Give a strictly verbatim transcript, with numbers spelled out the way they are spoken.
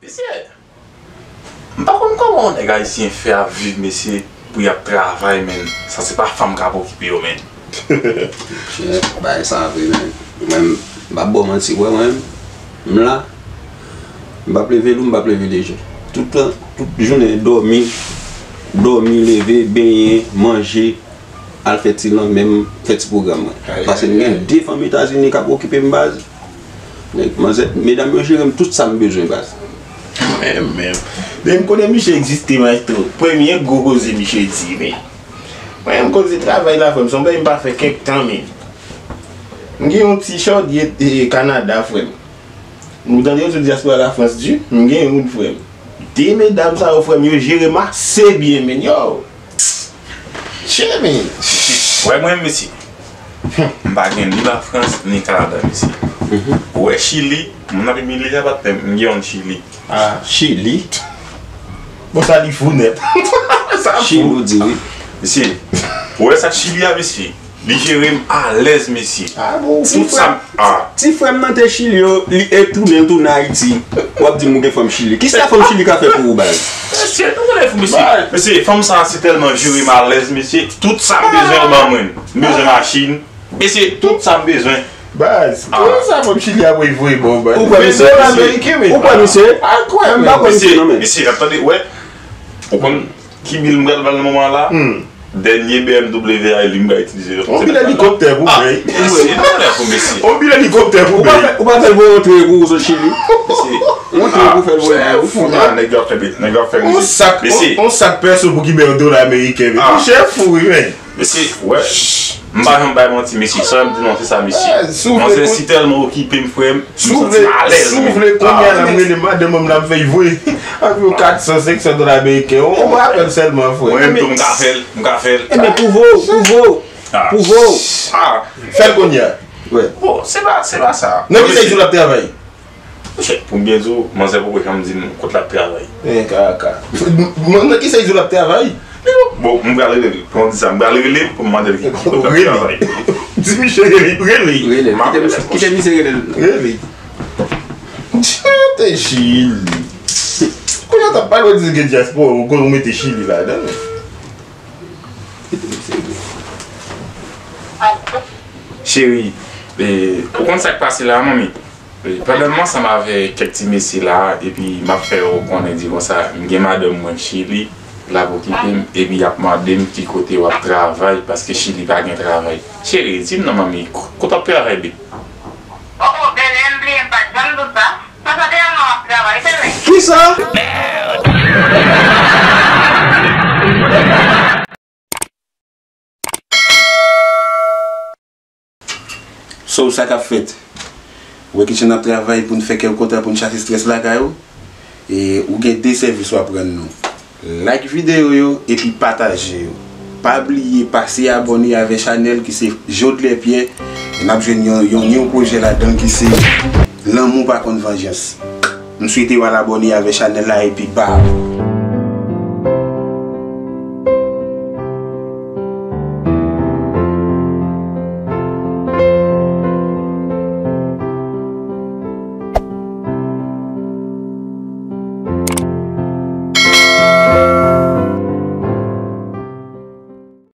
Mesye, m pa konn kòman yon nèg ayisyen fè ap viv, mesye, pou y ap travay, menn, san se pa fanm k ap okipe yo, menn. Chè, bagay sa vre, menn. Mwen, m p ap ba w manti, wè, mwen, m la, m p ap leve lou, m p ap leve lejè. Tout tan, tout jounen, dòmi, dòmi, leve, benyen, manje, al fè ti lanmè m, fè ti pwogram mwen. Paske m gen de fanm Etazini k ap okipe m, baz. Nèg, manzè, medam yo jere m tout sa m bezwen, baz. Mwen menm, depi m konnen misye egziste, maestro, premye gwo koze misye di, men. Mwen menm, koze travay la, frè m, se yon bagay m pa fè kèk tan, men. M gen yon ti chòdye e, Kanada, frè m. Nou tande yo sou dyaspora Lafrans di, m gen youn, frè m. De medam sa yo, frè m, yo jere m ase byen, men, yo. Chè, men. Wè mwen, mesye. M pa gen ni Lafrans, ni Kanada, mesye. Ou wè Chili, moun ap imilye a, patnè m, m gen youn Chili. Ah, Chili. Bon, sa li fou nèt. Sa Chili, fou. Ou di wi. Mesye, ou wè sa Chili a, mesye? Li jere m alèz, mesye. Ah bon, Tout sa m. Ah. Ti frè m nan te Chili yo, li e tounen l tounen Ayiti. W ap di m ou gen fanm Chili. Kisa fanm Chili ka fè pou ou, baz? Mesye, nou konnen fou, mesye. Mesye, fanm sa a se tèlman jere m alèz, mesye. Tout sa m bezwen, l ban mwen. M bezwen machin. Mesye, tout sa m bezwen. Baz, ki sa fanm Chili ap voye bon, baz? Ou kwè, Men mesye? dola ameriken, men. Ou kwè, mesye? A kwè, M pa kwè, mesye, Mesye, non, men. Mesye, ap tande, wè. Ou konn ki bil m pral vann nan moman la? Dènye B M W a, li m pral itilize. On bil elikoptè pou bay. Mesye, non, lè pou mesye. On bil elikoptè pou Ou pa bay. fè, ou pa fè l voye yon tre pou ou sot Chili? Mesye. Yon tre pou fè l voye Ah, pou ou? fou, ah, nèg yo ap fè, nèg yo ap fè On mesye. sak, Mesye. on, on sak pèso pou ki bay yon dola ameriken. Ah. Chè fou, wi, men. Mesye, wè. M pa janm bay manti, mesye. Sa m di non, se sa, mesye. Ah, si w vle Manzè kon- si tèlman okipe m, frè m. Si w vle, si w vle, kounye a la, m rele madanm mwen, m ap fè l voye anviwon kat san, senk san dola ameriken. On rapèl sèlman, frè. Mwen menm tou, m ka fè l, m ka fè l. Ebyen, pwouve w, pwouve w, Ah. pwouve w. Ah. Fè l kounye a. Wè. Bon, se pa, se pa sa. Nan ki sèl jou l ap travay? Monchè, pou m byen di w, manzè poko janm di m kot l ap travay. E kaka. Nan ki sèl jou l ap travay? Bon, m pral rele l. Pou m di sa, m pral rele l pou m mande l ki kote l ap Rele. travay. Di misye rele, rele. Rele l. Kite misye, kite misye rele l. Rele. Tchante Chili. Kounye a w t ap pale, w di gen dyaspora, ou konn ou mete Chili ladan. Kite misye rele. Cheri, e, ou konn sa k pase la, manmi? E, pandan m ansanm avèk kèk ti mesye la, epi m ap fè yo konnen di konsa, m gen madanm mwen Chili, l ap okipe m, epi y ap mande m ki kote w ap travay, paske Chili pa gen travay. Cheri, di m non, manmi, ko-, kote w ap travay, baby? Oh, oh, bebe, m bliye m pa t janm di w sa. Sa sa te al nan w ap travay, bebe. Kisa? So, sa k ap fèt? Ou wè kijan n ap travay pou n fè kè w kontan, pou n chase estrès lakay ou? E ou gen de sèvis w ap rann nou. Like videyo yo epi pataje yo. Pa bliye pase abòne avè chanèl ki se Jodler Pierre. E n ap jwenn yon, yon, yon pwojè ladan ki se Lanmou pa konn vanjans. M swete w al abòne avè chanèl la epi bam!